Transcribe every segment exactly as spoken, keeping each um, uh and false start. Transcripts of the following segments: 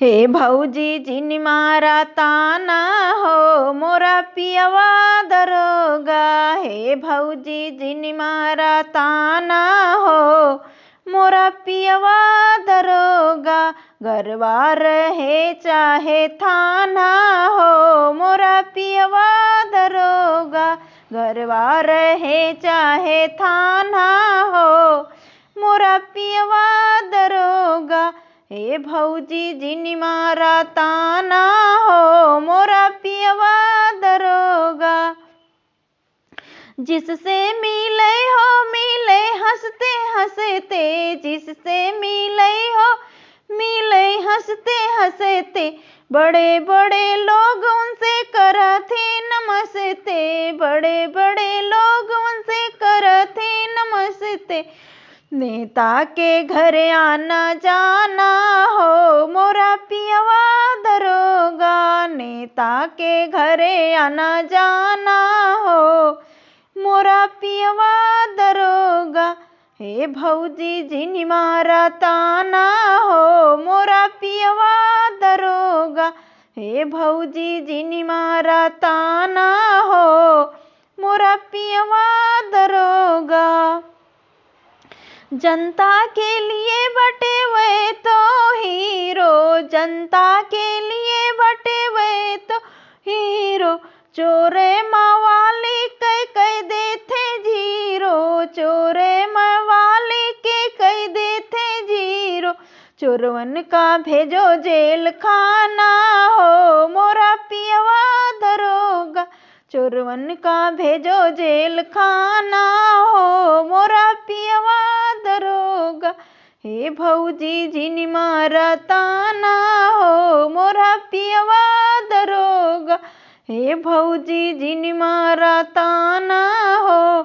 हे भौजी जिन मारा ताना हो, मोरा पियवा दरोगा। हे भौजी जिन मारा ताना हो, मोरा पियवा दरोगा। घरवा रहे चाहे थाना हो, मोरा पियवा दरोगा। घरवा रहे चाहे थाना हो, मोरा पियवा दरोगा। हे भौजी जिन मारा ताना हो, मोरा पियवा दरोगा। जिससे मिले हो मिले हंसते हंसते, जिससे मिले हो मिले हंसते हंसते। बड़े बड़े लोग उनसे करत हैं नमस्ते, बड़े बड़े लोग उनसे करत हैं नमस्ते। नेता के घरे आना जाना हो, मोरा पियवा दरोगा। नेता के घरे आना जाना हो, मोरा पियवा दरोगा। हे भौजी जिन मारा ताना हो, मोरा पियवा दरोगा। हे भौजी जिन मारा ताना हो, मोरा पियवा दरोगा। जनता के लिए बटे वे तो हीरो, जनता के लिए बटे वे तो हीरो। चोरे मवाली के कह देथे जीरो, चोरे मवाली के कह देथे जीरो। चोरवन का भेजो जेल खाना हो, मोरा पियवा दरोगा। चोरवन का भेजो जेल खाना हो, मोरा पियवा दरोगा। हे भौजी जिन मारा ताना हो, मोरा पियवा दरोगा। हे भौजी जिन मारा ताना हो,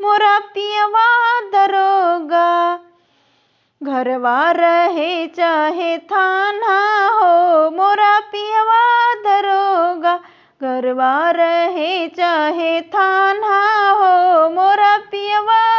मोरा पियवा दरोगा। घरवा रहे चाहे थाना हो, मोरा पियवा दरोगा। घरवा रहे चाहे थाना हो, मोरा पियवा